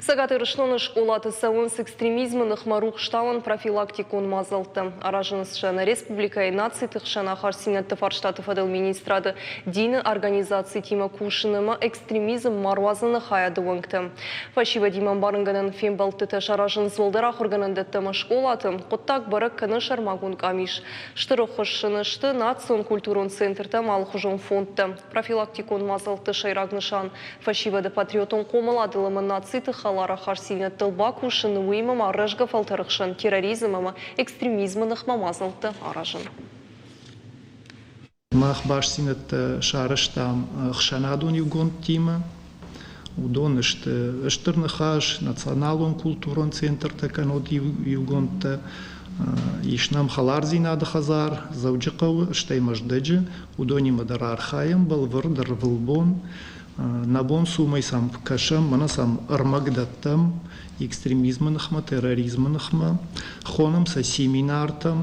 Цӕгат Ирыстоны скъолаты цӕуынц экстремизмы ныхмӕ рухстауӕн профилактикон мадзӕлттӕ. Аразынц сӕ нӕ республикӕйы нациты хсӕн ахастдзинӕдты фарстаты фӕдыл министрады дины организацитимӕ кусыны ӕмӕ экстремизм ма руадзыны хайады уӕнгтӕ. Фӕсивӕдимӕ ӕмбарынгӕнӕн фембӕлдтытӕ саразынц уӕлдӕр ахуыргӕнӕндӕттӕ ӕмӕ скъолаты. Хъуыддаг бӕрӕг кӕны сӕрмагонд къамис. Стыр ӕххуыс сын сты национ-культурон центртӕ ӕмӕ алыхуызон фондтӕ. Профилактикон мадзӕлтты сӕйраг нысан фӕсивӕды патриотон хъомыладыл ӕмӕ нациты хӕлар ахастдзинӕдтыл бакусын, уыимӕ ма рӕзгӕ фӕлтӕры хсӕн терроризм ӕмӕ экстремизмы ныхмӕ мадзӕлттӕ аразын. Мах бастдзинӕдтӕ сарӕзтам ӕхсӕнадон иугондтимӕ. Уыдон сты Стыр Ныхас, националон культурон центртӕ кӕнӕ иугондтӕ. Ис нӕм Хӕлардзинады хӕдзар Дзӕуджыхъӕуы, стӕй Мӕздӕджы. Уыдонимӕ дӕр архайӕм бӕлвырд ӕрвылбон. Нӕ бон цы уымӕй сӕм кӕсӕм, мӕнӕ сӕм ӕрмӕг дӕттӕм экстремизмы ныхмӕ, терроризмы ныхмӕ. Хонӕм сӕ семинартӕм,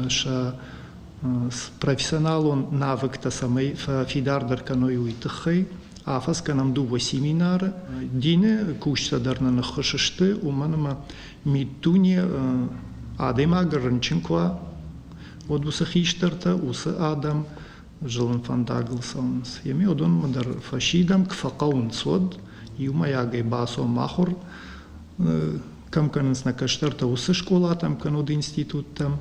сӕ профессионалон навыктӕ цӕмӕй фӕфидардӕр кӕной, уый тыххӕй. Афӕдз кӕнӕм дыууӕ семинары. Дины кусджытӕ дӕр нын ӕххуыс сты, уымӕн ӕмӕ миддуне адӕймаг рынчын куы уа, уӕд уыцы хистӕртӕ, уыцы адӕм зылын фӕндагыл цӕуынц. Еми уыдонмӕ дӕр фӕсидӕм, куы фӕхъӕуынц, уӕд иумӕйагӕй бацом ахуыр кӕм кӕнынц нӕ кӕстӕртӕ, уыцы скъолатӕм кӕнӕ институттӕм.